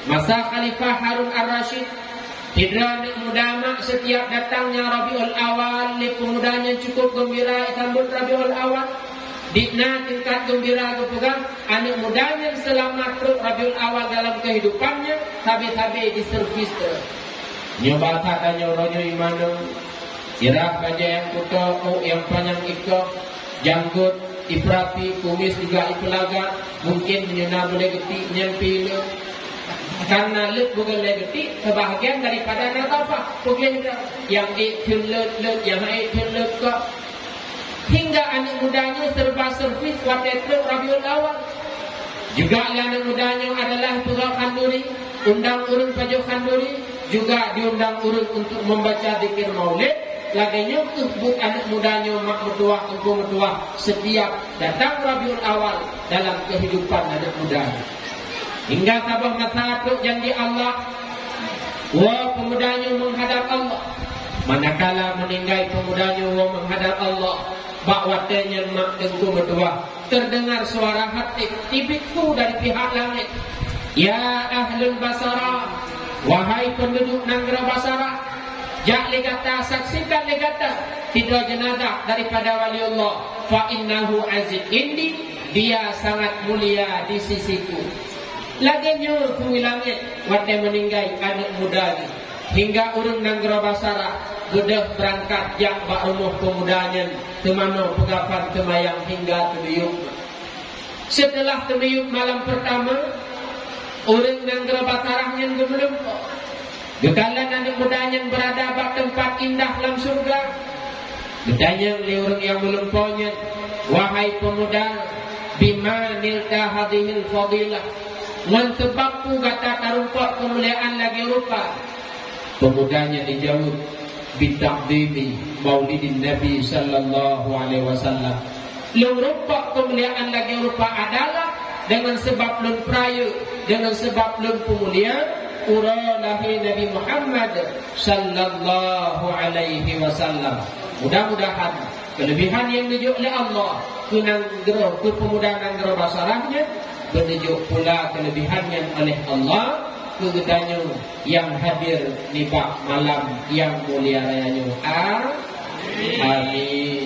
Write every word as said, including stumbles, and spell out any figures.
Masa Khalifah Harun Ar-Rasyid, sidroe aneuk muda mak setiap datangnya Rabiul Awal, lé peumuda nyan cukup geumbira sambot Rabiul Awal. Di na tingkat geumbira geupeugah, aneuk muda nyan seulamat trok Rabiul Awal dalam keuhidupannya, sabe-sabe diservis trok. Nyoe basa tanyoe uroe nyoe imanö, irah bajée nyang kuto, ôk nyang panyang ikoh, janggot iperapi, kumis juga ipelaga, mungkin meunyoe na beulée geutik nyan pih le. Karena leuet beugeulée geutik, sebahagian daripada nadhafah, peugléh droe. Nyang ék theun leuet-leuet, nyang han ék theun leuet kok. Hingga aneuk muda nyoe serba servis watée trok Rabiul Awal. Juga lé aneuk muda nyoe adalah peugah khanduri, undang ureuëng pajoh khanduri, juga diundang ureuëng untuk membaca zikir maulid. Lagée nyoe kheueh buet aneuk muda nyoe mak meutuwah, teungku meutuwah, setiap datang Rabiul Awal dalam kehidupan aneuk muda nyoe. Hingga saboh masa trok janji Allah, woe peumuda nyoe meuhadap Allah. Manakala meuninggai peumuda nyoe woe meuhadap Allah, bak watée nyan mak teungku meutuwah, terdengar suara hatif tibit su dari pihak langét, "Ya ahlul Basara, wahai penduduk nanggroe Basara, jak lé gata, saksikan lé gata sidroe jeunazah daripada waliullah, fa innahu aziz indi, dia sangat mulia di sisiku." Lagée nyoe su langét watée meuninggai aneuk muda nyoe. Hingga ureuëng nanggroe Basara beudôh beurangkat jak bak rumoh peumuda nyan, teumanoe peugafan teumayang hingga teumiyueb. Seuteulah teumiyueb malam peurtama, ureuëng nanggroe Basara nyan geumeulumpoe. Geukalon aneuk muda nyan beurada bak teumpat indah lam syeuruga. Geutanyong lé ureuëng nyang meulumpoe nyan, "Wahai peumuda, bima nilta hadhil fadilah? Ngon seubab peue gata tarumpok keumuliaan lagée rupa?" Peumuda nyan jijaweueb, "Bita'dhimi maulidin Nabi sallallahu alaihi wasallam. Lôn rumpok keumuliaan lagée rupa adalah deungon seubab lôn peurayeuk, deungon seubab lôn peumulia uroe lahé Nabi Muhammad sallallahu alaihi wasallam." Mudah-mudahan keuleubihan nyang neujok lé Allah keu nanggroe, keu peumuda nanggroe Basara nyan, beunujok pula keuleubihan nyan oleh Allah keu geutanyoe nyang hadir nibak malam nyang mulia raya nyoe. A-, amin.